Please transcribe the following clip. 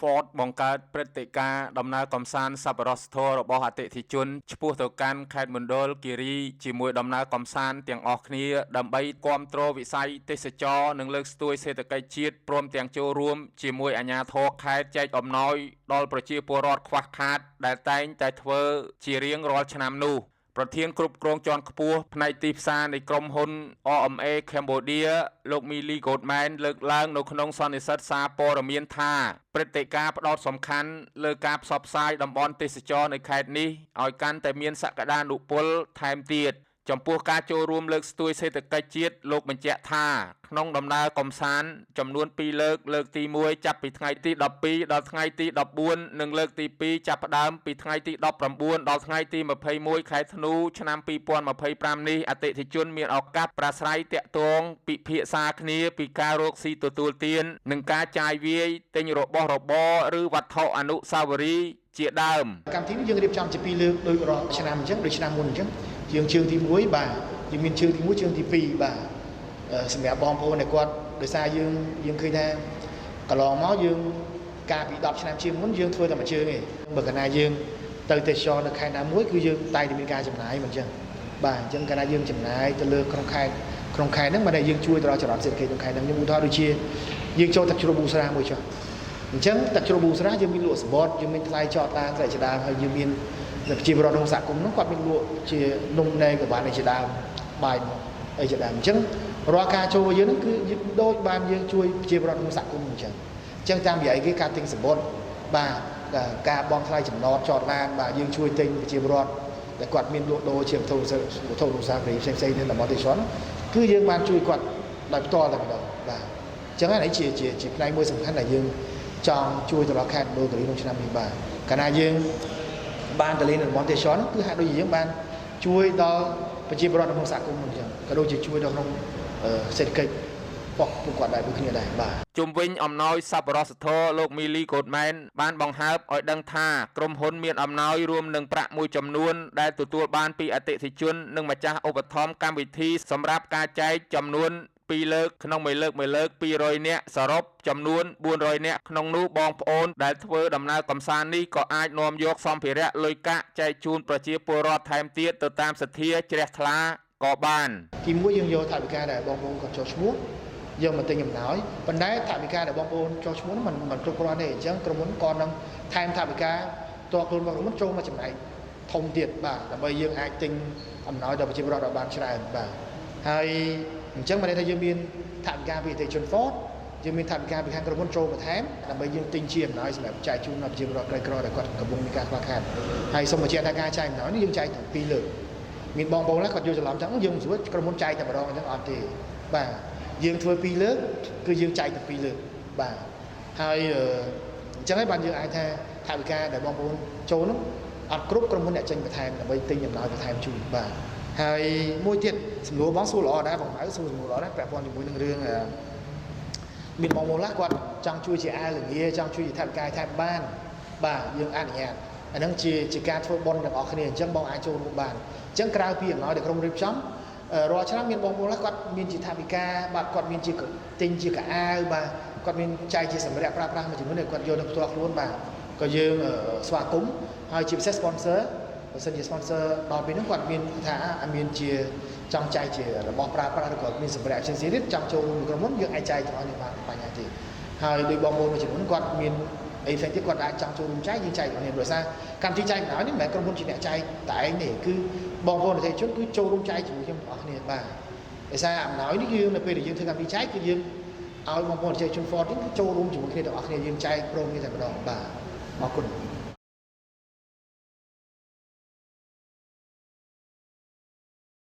Ford បង្កើតព្រឹត្តិការណ៍ដំណើរកម្សាន្តសប្បុរសធម៌របស់អតិថិជនឆ្ពោះទៅកាន់ខេត្តមណ្ឌលគិរីជាមួយដំណើរកម្សាន្តទាំងអស់គ្នាដើម្បីគាំទ្រវិស័យទេសចរណ៍និងលើកស្ទួយសេដ្ឋកិច្ចជាតិព្រមទាំងចូលរួមជាមួយអាជ្ញាធរខេត្តចែកអំណោយដល់ប្រជាពលរដ្ឋខ្វះខាតដែលតែងតែធ្វើជារៀងរាល់ឆ្នាំនោះ។ ប្រធានគ្រប់គ្រងជាន់ខ្ពស់ផ្នែកទីផ្សារនៃក្រុមហ៊ុន RMA Cambodia លោក Millie Goldman លើកឡើងនៅក្នុងសន្និសីទសារព័ត៌មានថាព្រឹត្តិការណ៍ផ្ដោតសំខាន់លើការផ្សព្វផ្សាយតំបន់ទេសចរណ៍នៅខេត្តនេះឲ្យកាន់តែមានសក្តានុពលថែមទៀត។ ចំពោះការចូលរួមលើកស្ទួយសេដ្ឋកិច្ចជាតិលោកបញ្ជាក់ថាក្នុងដំណើរកម្សាន្តចំនួន2លើកលើកទី1ចាប់ពីថ្ងៃទី12ដល់ថ្ងៃទី14និងលើកទី2ចាប់ផ្ដើមពីថ្ងៃទី19ដល់ថ្ងៃទី21ខែធ្នូឆ្នាំ2025នេះអតិថិជនមានឱកាសប្រាស្រ័យទាក់ទងពិភាក្សាគ្នាពីការរកស៊ីទទួលទាននិងការចាយវាយទិញរបស់របរឬវត្ថុអនុស្សាវរីយ៍ជាដើម។ កម្មវិធីនេះយើងរៀបចំជា2លើកដោយរាល់ឆ្នាំអញ្ចឹងដូចឆ្នាំមុនអញ្ចឹងយើងជើងទី1បាទយើងមានជើងទី1ជើងទី2បាទសម្រាប់បងប្អូនដែលគាត់ដោយសារយើងឃើញថាកន្លងមកយើងកាលពី10ឆ្នាំជាងមុនយើងធ្វើតែមួយជើងទេបើកាលណាយើងទៅទេសចរនៅខេត្តណាមួយគឺយើងតែងតែមានការចំណាយមិនអញ្ចឹងបាទអញ្ចឹងកាលណាយើងចំណាយទៅលើក្នុងខេត្តក្នុងខេត្តហ្នឹងមិនដែលយើងជួយទៅដល់ចរន្តសេដ្ឋកិច្ចក្នុងខេត្តហ្នឹងខ្ញុំឧទាហរណ៍ដូចជាយើងចូលទឹកជ្រោះប៊ូស្រាមួយចុះអញ្ចឹងទឹកជ្រោះប៊ូស្រាយើងមានលក់សម្បត្តិយើងមានថ្លៃចតឡានថ្លៃជាដើមហើយយើងមានប្រជាពលរដ្ឋក្នុងសហគមន៍នោះគាត់មានលក់ជានំណែកបានអីជាដើមបាយមកអីជាដើមអញ្ចឹងរាល់ការចូលយើងហ្នឹងគឺដូចបានយើងជួយប្រជាពលរដ្ឋក្នុងសហគមន៍អញ្ចឹងអញ្ចឹងតាមរយៈអីគេការទិញសម្បត្តិបាទការបង់ថ្លៃចំណតចតឡានបាទយើងជួយទិញប្រជាពលរដ្ឋដែលគាត់មានលក់ដូរជាវត្ថុវត្ថុអនុស្សាវរីយ៍ផ្សេងៗនៅតំបន់ទេសចរណ៍គឺយើងបានជួយគាត់ដោយផ្ទាល់តែម្ដងបាទអញ្ចឹងនេះជាជាជាផ្នែកមួយសំខាន់ដែលយើងចង់ជួយទៅដល់ខេត្តមណ្ឌលគិរីក្នុងឆ្នាំនេះបាទកាលណាយើងបានទៅលេងនៅតំបន់ទេសចរណ៍នោះគឺហាក់ដូចជាយើងបានជួយដល់ប្រជាពលរដ្ឋនៅក្នុងសហគមន៍អញ្ចឹងក៏ដូចជាជួយដល់ក្នុងសេដ្ឋកិច្ចរបស់ពួកគាត់ដែរដូចគ្នាដែរបាទ។ ជុំវិញអំណោយសប្បុរសធម៌លោកមីលីកូដមែនបានបង្ហើបឲ្យដឹងថាក្រុមហ៊ុនមានអំណោយរួមនឹងប្រាក់មួយចំនួនដែលទទួលបានពីអតិថិជននិងម្ចាស់ឧបត្ថម្ភកម្មវិធីសម្រាប់ការចែកចំនួន2លើកក្នុងមួយលើកមួយលើក200នាក់សរុបចំនួន400នាក់ក្នុងនោះបងប្អូនដែលធ្វើដំណើរកម្សាន្តនេះក៏អាចនាំយកសម្ភារៈលុយកាក់ចែកជូនប្រជាពលរដ្ឋថែមទៀតទៅតាមសទ្ធាជ្រះថ្លាក៏បាន។ ទីមួយយើងយកថវិកាដែលបងប្អូនគាត់ចុះឈ្មោះយកមកទិញអំណោយប៉ុន្តែថវិកាដែលបងប្អូនចុះឈ្មោះនោះមិនគ្រប់គ្រាន់ទេអញ្ចឹងក្រុមហ៊ុនក៏នឹងថែមថវិកាផ្ទាល់ខ្លួនរបស់ក្រុមហ៊ុនចូលមកចំណែកធំទៀតបាទដើម្បីយើងអាចទិញអំណោយដល់ប្រជាពលរដ្ឋឲ្យបានច្រើនបាទហើយអញ្ចឹងមានន័យថាយើងមានថវិកាពីអតិថិជន Ford យើងមានថវិកាពីខាងក្រុមហ៊ុនចូលបន្ថែមដើម្បីយើងទិញជាអំណោយសម្រាប់ចែកជូនដល់ប្រជាពលរដ្ឋក្រីក្រដែលគាត់កំពុងមានការខ្វះខាតហើយសូមបញ្ជាក់ថាការចែកអំណោយនេះយើងចែកទាំងពីរលើកមានបងប្អូនខ្លះគាត់យល់ច្រឡំចឹងយើងមិនស្រួលក្រុមហ៊ុនចែកតែម្ដងអញ្ចឹងអត់ទេបាទយើងធ្វើពីរលើកគឺយើងចែកទាំងពីរលើកបាទហើយអញ្ចឹងហើយបានយើងអាចថាថវិកាដែលបងប្អូនចូលនោះអត់គ្រប់ក្រុមហ៊ុនអ្នកចេញបន្ថែមដើម្បីទិញអំណោយបន្ថែមជូនបាទហើយមួយទៀតសំណួរបងសួរល្អដែរបងម៉ៅសួរសំណួរល្អដែរពាក់ព័ន្ធជាមួយនឹងរឿងមានបងប្អូនខ្លះគាត់ចង់ជួយជាអាវលាចង់ជួយជាថវិកាថែមបានបាទយើងអនុញ្ញាតអាហ្នឹងជាការធ្វើបុណ្យទាំងអស់គ្នាអញ្ចឹងបងអាចចូលរួមបានអញ្ចឹងក្រៅពីអំណោយដែលក្រុមរៀបចំរាល់ឆ្នាំមានបងប្អូនខ្លះគាត់មានជាថវិកាបាទគាត់មានជាទិញជាកៅអៅបាទគាត់មានចែកជាសម្ភារៈប្រើប្រាស់មួយចំនួនដែលគាត់យកទៅផ្ទាល់ខ្លួនបាទក៏យើងស្វាគមន៍ហើយជាពិសេស sponsor បើសិនជា sponsor ដល់ពេលហ្នឹងគាត់មានថាមានជាចង់ចែកជារបស់ប្រើប្រាស់ឬក៏មានសម្ភារៈផ្សេងៗទៀតចង់ចូលរួមក្រុមហ៊ុនយើងអាចចែកទាំងអស់នេះបានបញ្ហាទេហើយដោយបងប្អូនមួយចំនួនគាត់មានអីផ្សេងទៀតគាត់អាចចង់ចូលរួមចែកយើងចែកទាំងនេះព្រោះសារកម្មវិធីចែកអំណោយនេះមិនមែនក្រុមហ៊ុនជាអ្នកចែកតែឯងទេគឺបងប្អូនអតិថិជនគឺចូលរួមចែកជាមួយខ្ញុំទាំងអស់គ្នាបាទដោយសារអំណោយនេះយើងនៅពេលដែលយើងធ្វើកម្មវិធីចែកគឺយើងឲ្យបងប្អូនអតិថិជន Ford នេះចូលរួមជាមួយគ្នាទាំងអស់គ្នាយើងចែកព្រមគ្នាតែម្ដងបាទអរគុណ។